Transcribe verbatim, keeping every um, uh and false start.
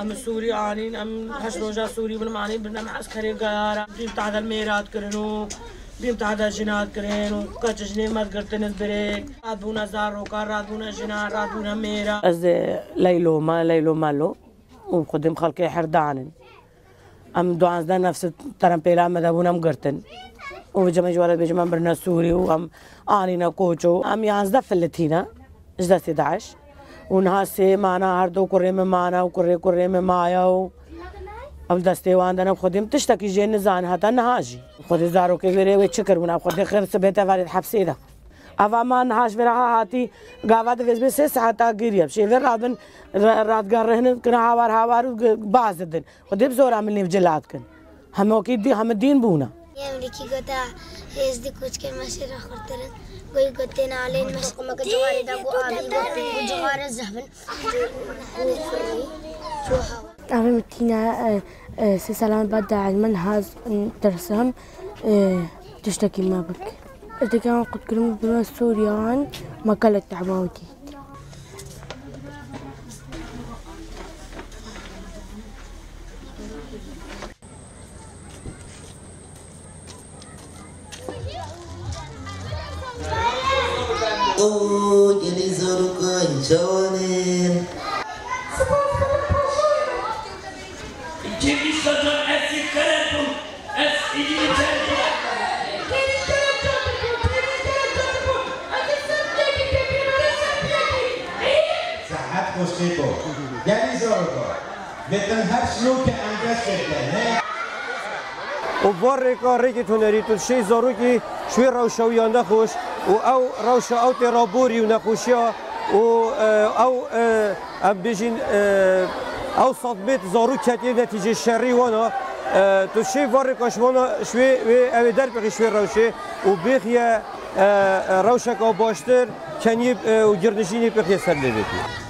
Em Sûrî anîn, em heşt roja Sûrî bin, em anîn birine me eskerê geyara. Bîm tehde mêrat kirin û bîm tehde jinat kirin û keç jinê me girtin iz birêk. Radbûne zaroka, radbûne jinan, radbûne mêra. Ez, e, Leylo me, Leylo Melo û xwedîm xelkê Herdan in. Em duwazdeh nefs terempêla me de bûn, em girtin. Û vêca me ji we re dibêjim, em birine Sûrî û em anîne koço. Em yanzdeh filitîne ji destê DAIŞ. Û niha sê mana, her du kurê min mana û kurê kurê min maye û ew destê wan de ne. Xwedî min tiştekî jê nizane heta niha jî. Xwedî zarokê vê rê wê çi kiribûn, ew xwedî xêr sibê te verê hepsê de. Eva ma niha ji vê re ha hatî, gava divêz bê sê saeta giriye. Şêvê radin, ra-, radga rehnin kina hawar hawar û g-, baz didin. Xwedê bi zora min lê cilat kin. Hemokî dî, hemî dîn bûne. Emrîkî gote, hêzdî koçkên me şêra xurtirin. Goyî gotê nalên me şiqimeke ciwarê de, got abî, got, got ciwarê zehbin. Eve min tîne, e, e, sê salan bad de ez min hez, e, tirsam, e, tiştekî me bik. Ez dikevim qutkirin bime Sûriyan, me gelek tehba dît. O gelî zarokan çawanên. Cêvî sacan ez ê kerem bûm, ez êdî li ber bûm. Sehet xweşê bo. Gelî zarokan. Vêtin her şino ke em dest pê bidene. Û va rêka rêkê hunerî tu dişêy zarokî ji wê rewşa wî ya nexweş û ew rewşa ew tê raborî û nexweşiya û, e, ew, e, em bêjin, e, ew sedmêt zarok ketiye netîcê şerî wana, e, tu dişêy va rêka ji wana ji wê, wê ew ê derbixî ji wê rewşê û bêxiye, e, e, rewşeka baştir keniyê, e, û girnijînê bêxiye ser lêvekî.